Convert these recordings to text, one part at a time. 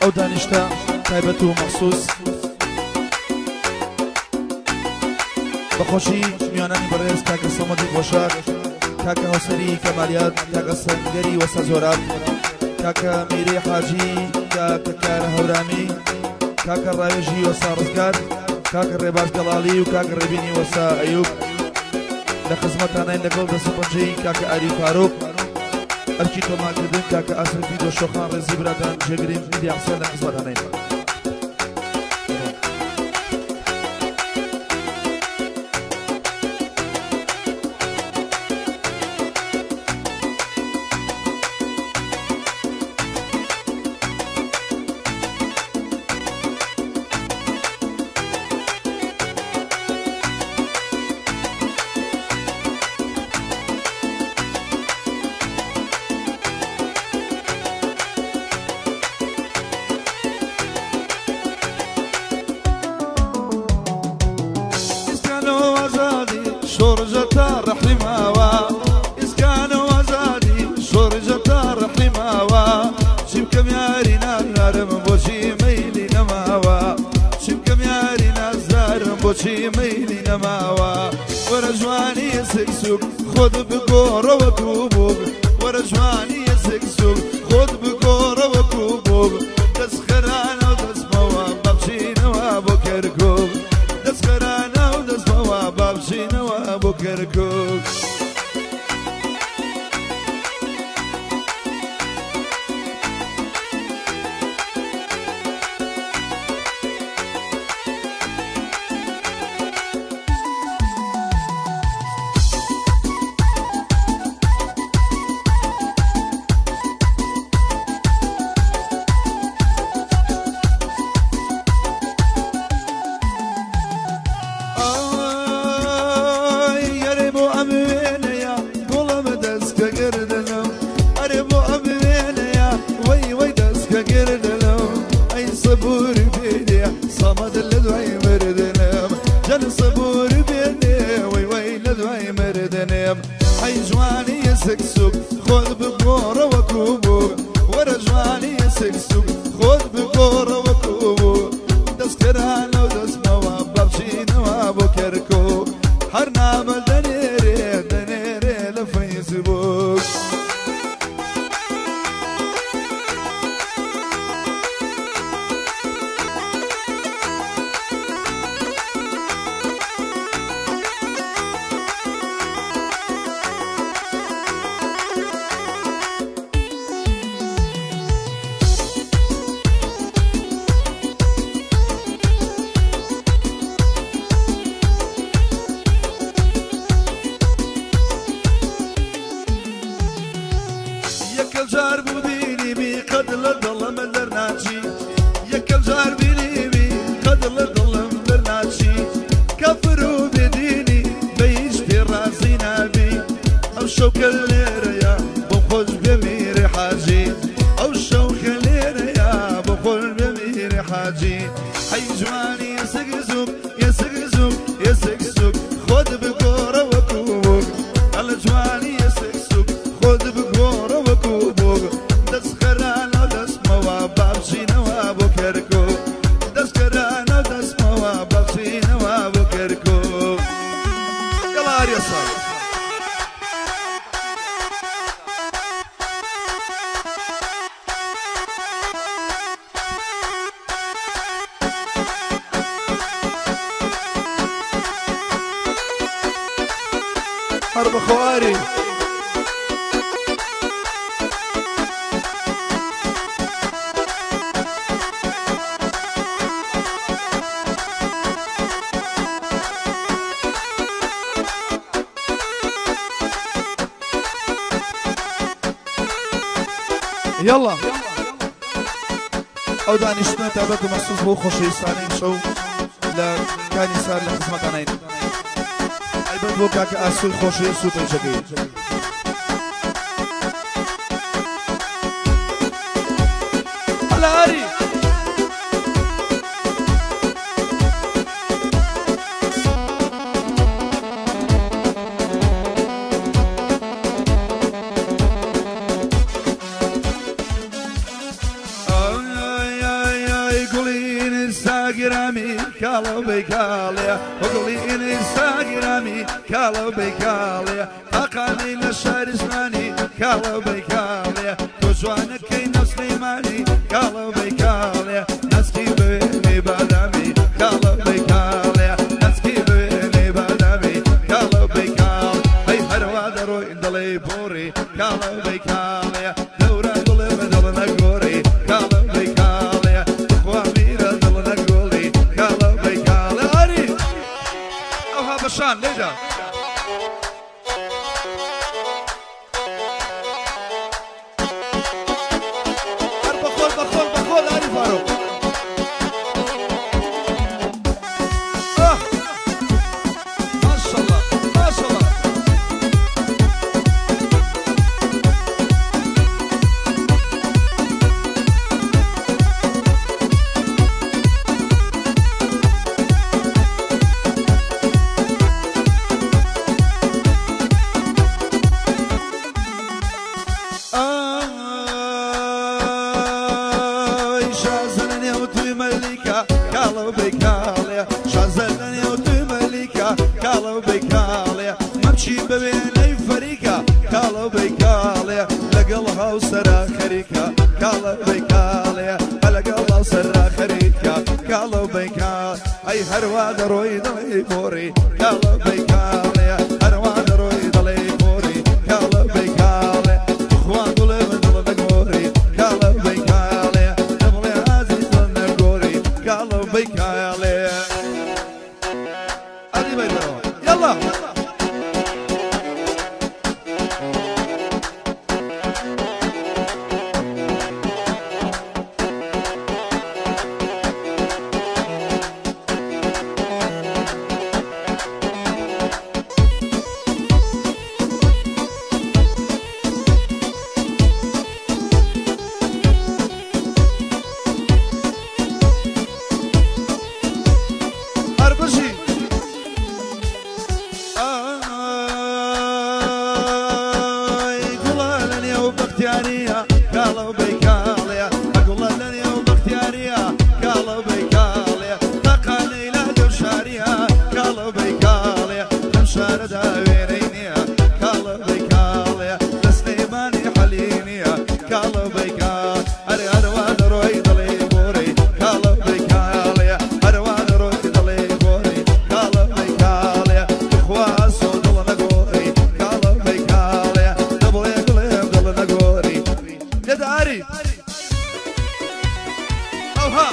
ئەو دانیشتە تایبەت و مەخسوس بەخۆشی میوانانی بەڕێز کاکە سەمەدی خۆشاک، کاکە هەوسەری کەمالیات، کاکە سەنگەری وەسا زۆراب، کاکە میرەی حاجی، کاکە کارە هەورامی، کاکە ڕاوێژی وەسا ڕزگار، کاکە ڕێباز گەڵاڵی و کاکە ڕێبینی وەسا ئەیوب لە خزمەتانین لەگەڵ دەسەپەنجەی کاکە ئاری فاروق، ئەرکی تۆمارکردن کاکە ئاسرفی دۆشۆخان ڕێزی برادان جێگری میدیا حسێن لە خزمەتانین. يلا ئەو دانیشتنە تایبەت و مەخسوس بۆ خۆشەویستانەی شەو لە کانی سار لە خزمەتانین تایبەت بۆ کاکە ئاسوی خۆشەویست و پەیجەکەی. هەلا ئاری ئینستاگرامی کاڵە بەیکاڵێ وەگڵی ئینستاگرامی کاڵە بەیکاڵێ تاقانەی لە شاری زمانی کاڵە بەیکاڵێ تۆ جوانەکەی نەسلەیمانی کاڵە بەیکاڵێ نەسکی بوێنەی بادامی کاڵە بەیکاڵێ نەسکی بوێنەی بادامی کاڵە بەیکاڵ هەی هەروا دەڕۆین دەڵێی بۆڕی کاڵە بەیکاڵێ دەورە دڵێ بە دڵ نەگۆڕی کاڵە بەیکاڵێ خوا میرە دڵ نەگۆڵی کاڵە بەیکاڵێ ئاری ئەوها بەشان لێدا هەر بەخۆل بەخۆل بەخۆل ئاری فاروق آه ماشاءالله ماشاءالله ئای شازە لە نێو توی مەلیکە کاڵە بەیکاڵێ شازە لە نێو توی مەلیکە کاڵە بەیکاڵێ مەمچی بەوێنەی فەریکە کاڵە بەیکاڵێ لەگەڵ هاوسەرا خەریکە کاڵە بەیکاڵێ لەگەڵ هاوسەرا خەریکە کاڵە بەیکاڵ ئەی هەروا دەڕۆی دڵی بۆڕی کاڵە بەیکاڵێ هەروا دەڕۆی دڵی بۆڕی کاڵە بەیکاڵێ خوا گوڵێ بە دڵ نەگۆڕی کاڵە بەیکاڵێ دەبڵێ ئازیز دڵ نەگۆڕی کاڵە بەیکاڵێ ئەدی بەیتەوە یەڵا هەر بژی ئای گوڵە لە نێو بەختیاریە کاڵە بەیکاڵێ گوڵە لە نێو بەختیاریە کاڵە بەیکاڵێ تاقانەی لە دەوشاریە کاڵە بەیکاڵێ لەم شارەدا وێنەی نییە کاڵە بەیکاڵێ لە سلەیمانی حەلی نییە کاڵە بەیکاڵ ئەرێ هەروا دەڕۆی دڵی بۆڕی کاڵە بەیکاڵێ هەروا دەڕۆی دڵی بۆڕی کاڵە بەیکاڵێ خوا ئاسۆ دڵ نەگۆڕی کاڵە بەیکاڵێ دەبڵێ گوڵێم دڵ نەگۆڕی لێدە ئاری ئەوها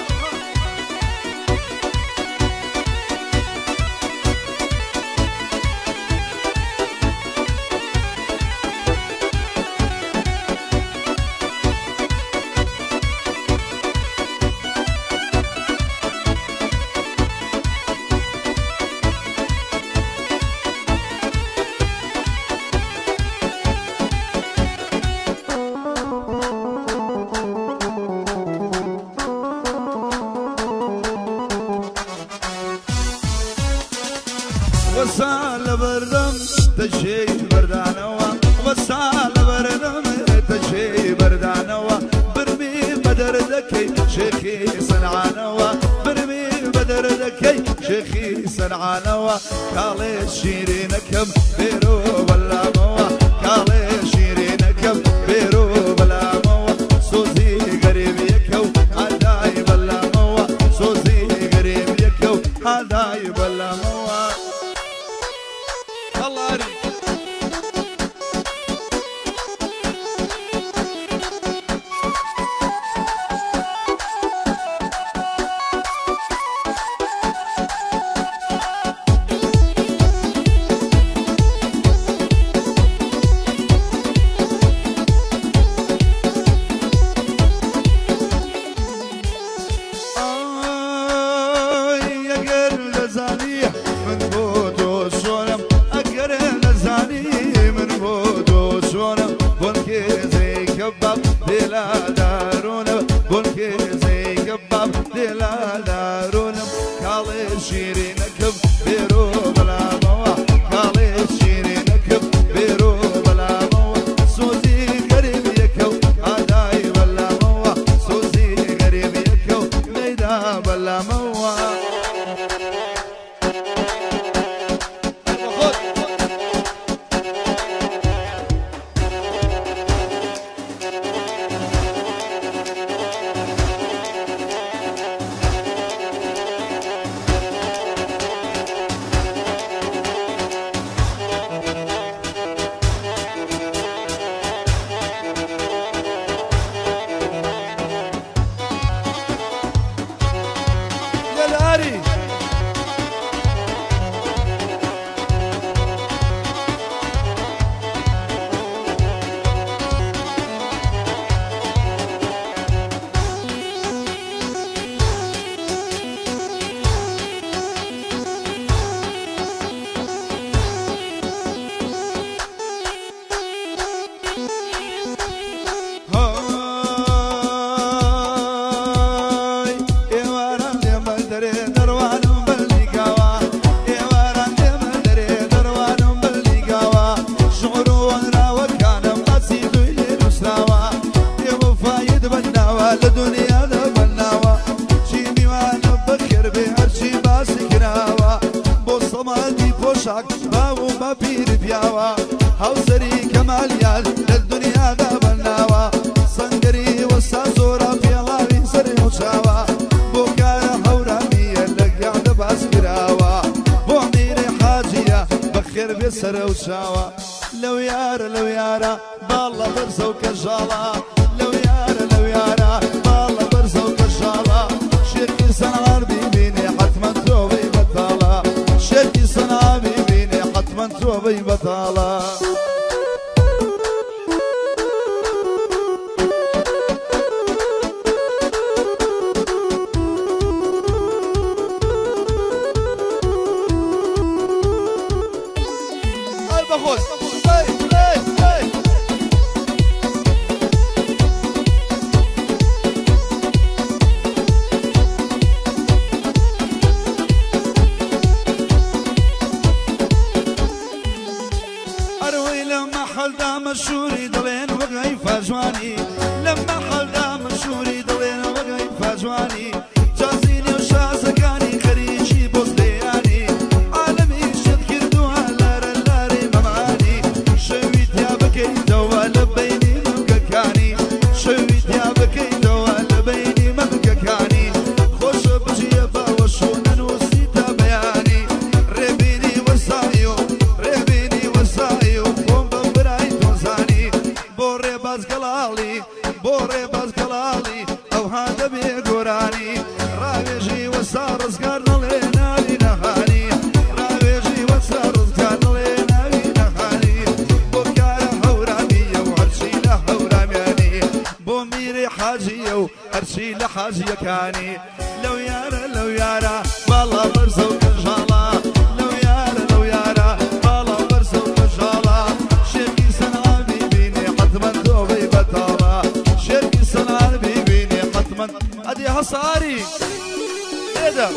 وەسا لە بەردەم تەژێی بەردانەوە وەسا لە بەردەم تەژێی بەردانەوە برمی بەدەردەکەی شێخی سەنعانەوە برمی بەدەردەکەی شێخی سەنعانەوە کاڵێ شیرینەکەم بێرۆ بەلامەوە کاڵێ شیرینەکەم بێرۆ بەلامەوە سۆزی غەریبیەکە و ئادای بەلامەوە سۆزی غەریبیەکە و ئادای بەلامەوە الله أري ئای ئەگەر دەزانی من بۆ تۆ چۆنم ئەگەر نەزانی من بۆ تۆ چۆنم بۆنکێزەی کەباب دێلا دارونم بۆنکێزەی کەباب دێلا دارونم کاڵێ شیرینەکەم بێرۆ بەلامەوە کاڵێ شیرینەکەم بێرۆ بەلامەوە سۆزی غەریبیەکە و ئادای بەلامەوە سۆزی غەریبیەکە و مەیدا بەلامەوە چاوە. لو يارا لو يارا بالله برزة وكجالة لو يارا لو يارا بالله برزة وكجالة شيخي صنعاء بيبيني حتما توبي بطالة شيخي صنعاء بيبيني حتما توبي بطالة. مشوري دلين وغي فاجواني لما حلدا مشوري دلين وغي فاجواني جازيني وشازكاني خريجي بوزلياني عالمي شد كردوها لارا لاري ممعاني شويت يا بكي دوا لبيني ممككاني شويت يا بكي دوا لبيني ممككاني خوش بجي باوشو ننوسيتا بياني ربيني وسايو ربيني وسايو بۆ ڕێباز گەڵاڵی ئەو هادە بێ گۆرانی ڕاوێژی وەسا ڕزگار نەڵێ ناوی نەهانی ڕاوێژی وەسا ڕزگار نەڵێ ناوی نەهانی بۆ کارە هەورامیە و هەرچی لە هەورامیانی بۆ میری حاجیە و هەرچی لە حاجیەکانی لەو یارە لەو یارە باڵا بەرزە و کەژاڵە لەو یارە لەو یارە باڵا بەرزە و کەژاڵە شێخی سەنعا بیبینێ حەتمەن تۆبەی بەتاڵە شێخی سەنعا بیبینێ حەتمەن ئەدی هەساری ئێدە.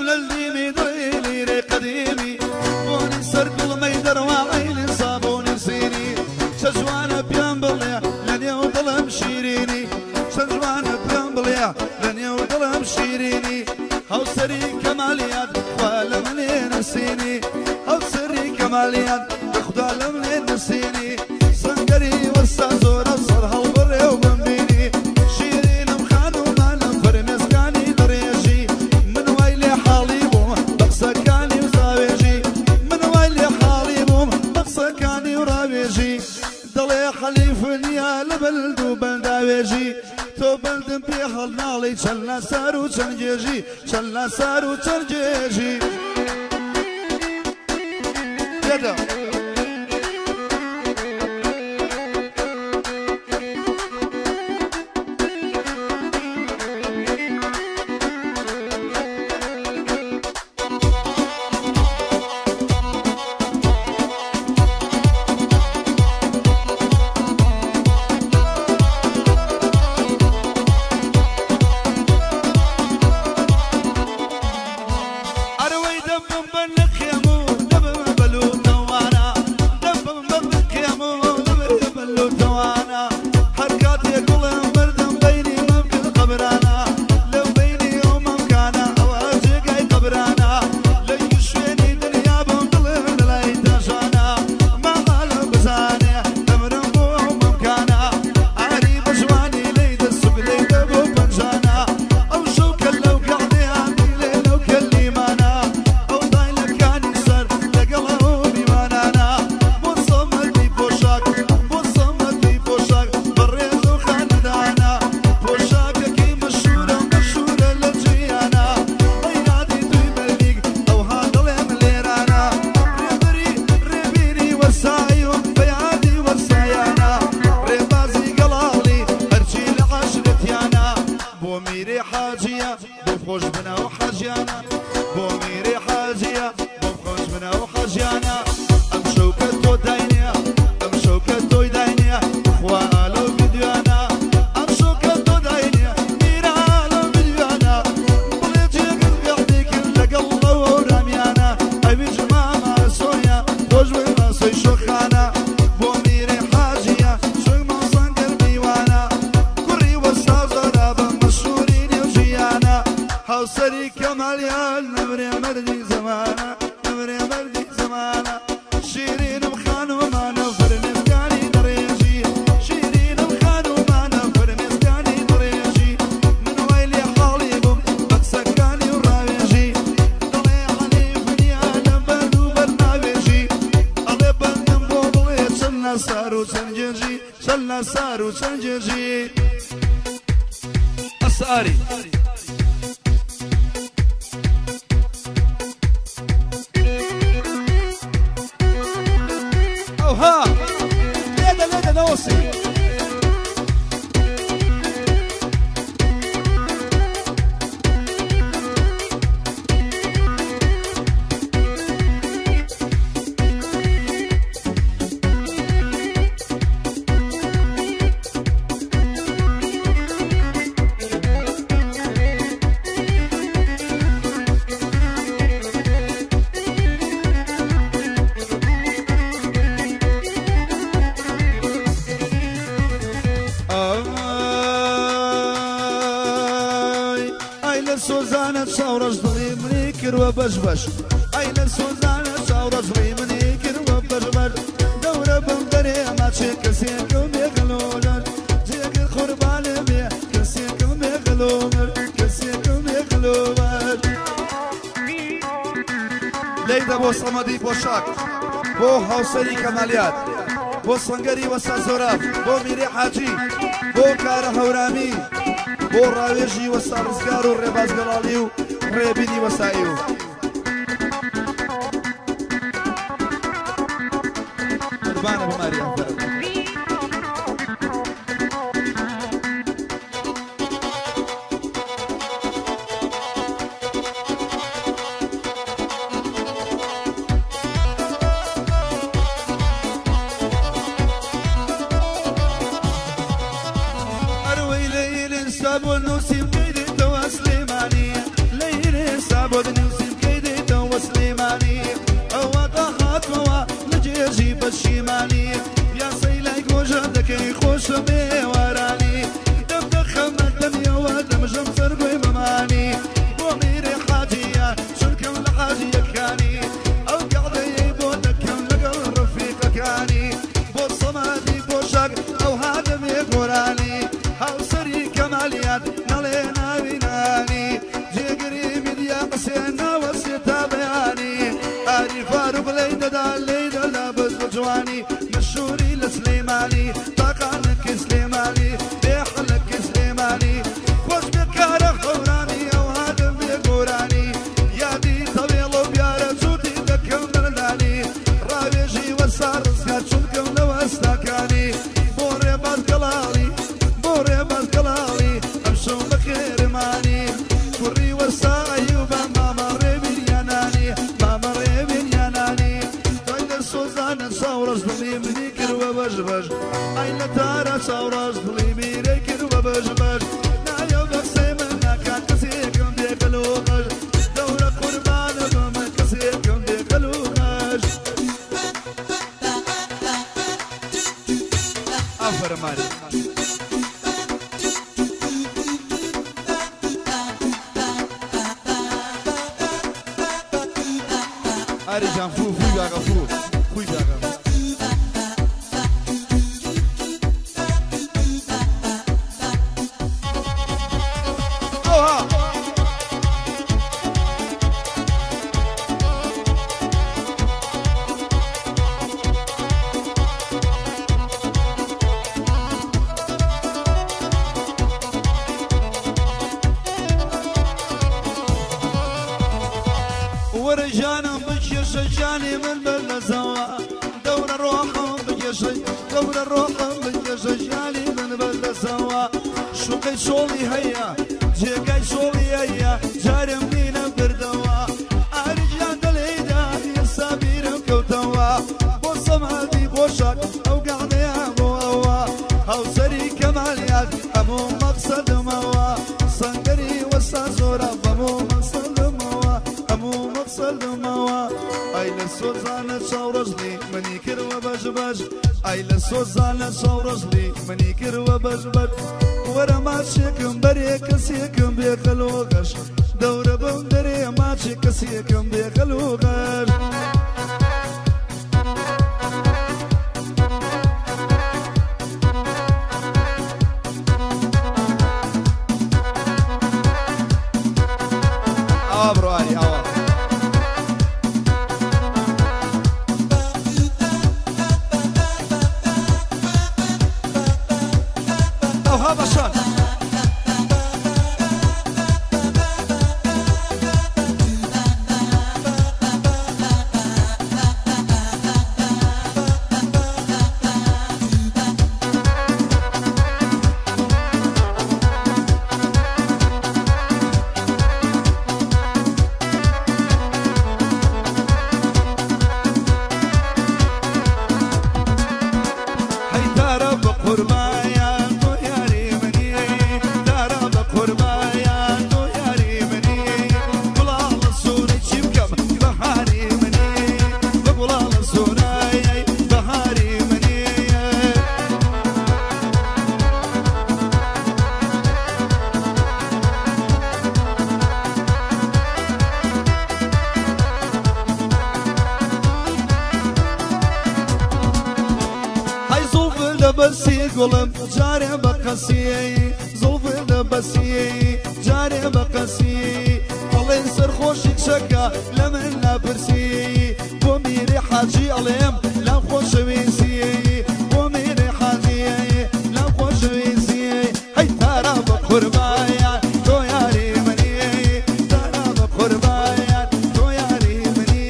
لەلدیمی دڵی لیرەی قەدیمی بۆنی سەر گوڵمەی دەروا عەینی سابوونی سینی چە جوانە پێم بڵێ لە نێو دڵم شیرینی چە جوانە پێم بڵێ لە نێو دڵم شیرینی هاوسەری کەمالیات خوا لە منێ نەسینی هاوسەری کەمالیات خدا لە منێ نەسینی سەنگەری وەستا زۆرە سەر هەڵبڕێ و بمبینی شیرینم خانومانم فەرمێسکانی دەڕێژی من وای لێ حاڵی بووم بە قسەکانی و ڕاوێژی من وای لێ حاڵی بووم بە قسەکانی و ڕاوێژی دەڵێ حەلیف نییە لە بەلد و بەنداوێژی تۆ بەندم پێ هەڵناڵی چەند ناسار و چەند گێژی چەند ناسار و چەند گێژی لێدە بەش ئەی لە سۆزانە چاوڕەش دڵی منی کردوە بەش بەش دەورە بم دەرێ ماچێ کەسێکم بێغەلۆلەر جێگر قوربانێ بێ کەسێکم بێغەلۆمەر کەسێکم بێغەلۆمەر لەیدە بۆ سەمەدی پۆشاک بۆ هاوسەری کەمالیات بۆ سەنگەری وەستا زۆراب بۆ میرێ حاجی بۆ کارە هەورامی بۆ ڕاوێژی وەستا ڕزگار و ڕێباز گەڵاڵی و ڕێبینی وەسایی و قربانە بماری ئەفەرم. أروي ليل سابو نوسي بيدي توا سليماني ليل سابو نوسي شەمێوارانی دەم دەخەمە دەمیەوە دەمژەم سەرگۆی مەمانی بۆ میرێ حاجیە چونکەم لە حاجیەکانی ئەو گەعدەیەی بۆ دەکەم لەگەڵ ڕەفیقەکانی بۆ سەمادی پۆشاک ئەو هادەمێ گۆرانی هاوسەری کەمالیات نەڵێ ناوی نانی جێگری میدیا قسێ ناوەسێ تا بەیانی ئاری فاروق لێی دەدا لێی دەدا بەس بە جوانی مەشهوری لە سلێمانی تاقانەکی سلێمانی بێحەلەکی سلێمانی خۆش بێ کارە هەورامی ئەو هادەمێ گۆرانی یادی تەوێڵە و بیارە جووتی دەکەم مردانی ڕاوێژی وەسا ڕزگار چونکەم لە وەستاکانی بۆ ڕێباز گەڵاڵی بۆ ڕێباز گەڵاڵی ئەمشەو بەخێرمانی کوڕی وەسا ئەیوبە مامە ڕێبینیانانی مامە ڕێبینیانانی تای لە سۆزانە چاوڕەش دڵی منی کردوە بەش بەش ئەی لە تارە چاوڕەش دڵی میرەی کردوە بەش بەش نایە بە قسەی من ناکات کەسێکم بێگەل و غەش دەورە قوربانە بم کەسێکم بێگەل و غەش. ئافەرم ماری. ئاری جان فوو فووی باغە فوو فووی باغە. ئەوها وەرە ژیانم بکێشە ژیانی من بەردەسەوە دەورە ڕۆحم بکێشە دەورە ڕۆحم بکێشە ژیانی من بەردەسەوە شوقەی چۆڵی هەیە جێگای چۆڵی هەیە جارم بینە بردەوە ئاری ژیان دەلێیدا ئێستا بیرم کەوتەوە بۆ سەمادی پۆشاک ئەو گەعدەیە بۆ ئەوە هاوسەری کەمالیات هەموو مەقسەدمەوە سەنگەری وەستا زۆرە بەموو مەقسەدمەوە هەموو مەقسەدمەوە ئەی لە سۆزانە چاوڕەژلی منی کردوە بەش بەش ئەی لە سۆزانە چاوڕەژلی منی کردوە بەش بەش وەرە ماچێکم بەرێ کەسێکم بێخەل و غەش دەورە بم دەرێ ماچێک کەسێکم بێخەل و غەش. ئاوا بڕۆ ئاری ئاوا. ئەوها بەشان. هەی دارە بە قوربایان تۆ یاری منی دارە بە قوربایان تۆ یاری منی گوڵاڵە سوورەی چی بکەم بەهاری منی بە گوڵاڵە سوورای بەهاری منی. هەی زوڵف لە بەسی گوڵم جارێ بە قەسیەی زوڵف لە بەسیەی جارێ بە قەسیەی ئەڵێن سەرخۆشی کچەکە لە من ناپرسی بۆ میری حاجی ئەڵێم لام خۆشەویستی بۆ میری حاجی لام خۆشەویستی هەی تارا بە قوربایان تۆ یاری منی تارا بە قوربایان تۆ یاری منی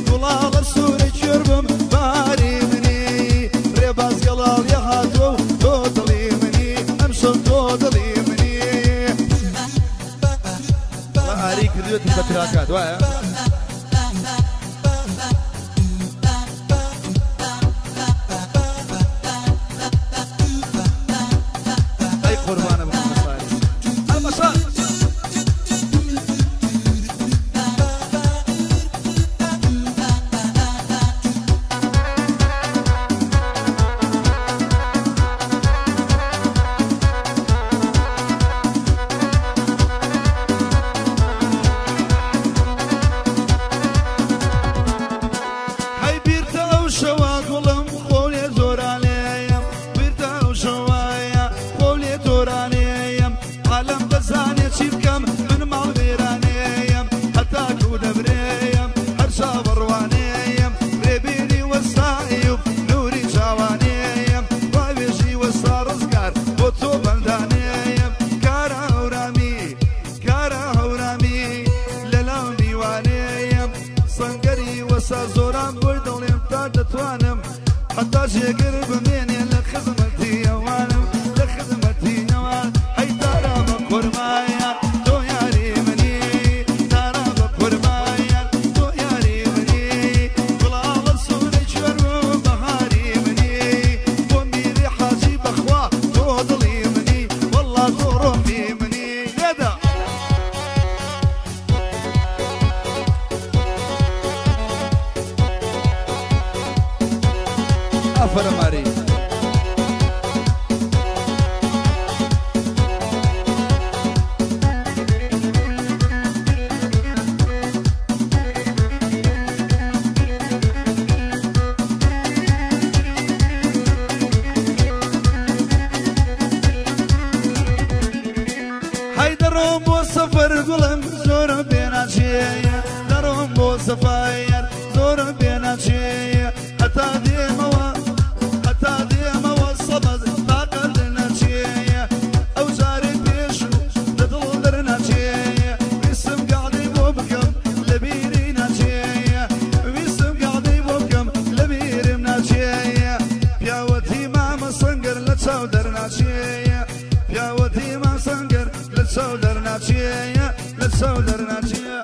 گوڵاڵە سوورە کوێر بم باری منی ڕێباز گەڵاڵیە هاتووە و تۆ دڵی منی ئەمشەو تۆ دڵی منی. ئاری کردوێتی بە تراکات وایە؟ ئەی قوربانە بم مەساری. ئەلمەشان. وەسا زۆران بۆی دەڵێم تا دەتوانم حتا جێگر بمێنێ لە خزمەتی ئەوانم لە خزمەتی ئەوان هەی تارا بە قوربانیان تۆ یاری منی تارا بە قوربانیان تۆ یاری منی گوڵاڵە سوورەی کوێر و بەهاری منی بۆ میری حاجی بەخوا تۆ دڵی منی وەڵڵا تۆ ڕۆحی منی لێدە ئافەرم ماری هەی دەڕۆم بۆ سەفەر گوڵم زۆرم پێناچێیە دەڕۆم بۆ سەفایەر زۆرم پێناچێیە هەتا دێمەوە هەتا دێمەوە سەمەد تاقەت نەچێیە ئەو جارەی پێشوو لە دڵ دەرناچێیە ویستم گەعدەی بۆ بکەم لە بیری ناچێیە ویستم گەعدەی بۆ بکەم لە بیرم ناچێیە پیاوەتی مامە سەنگەر لە چاو دەرناچێیە پیاوەتی مام سەنگەر لە چاو دەرناچێیە لە چاو دەرناچێیە.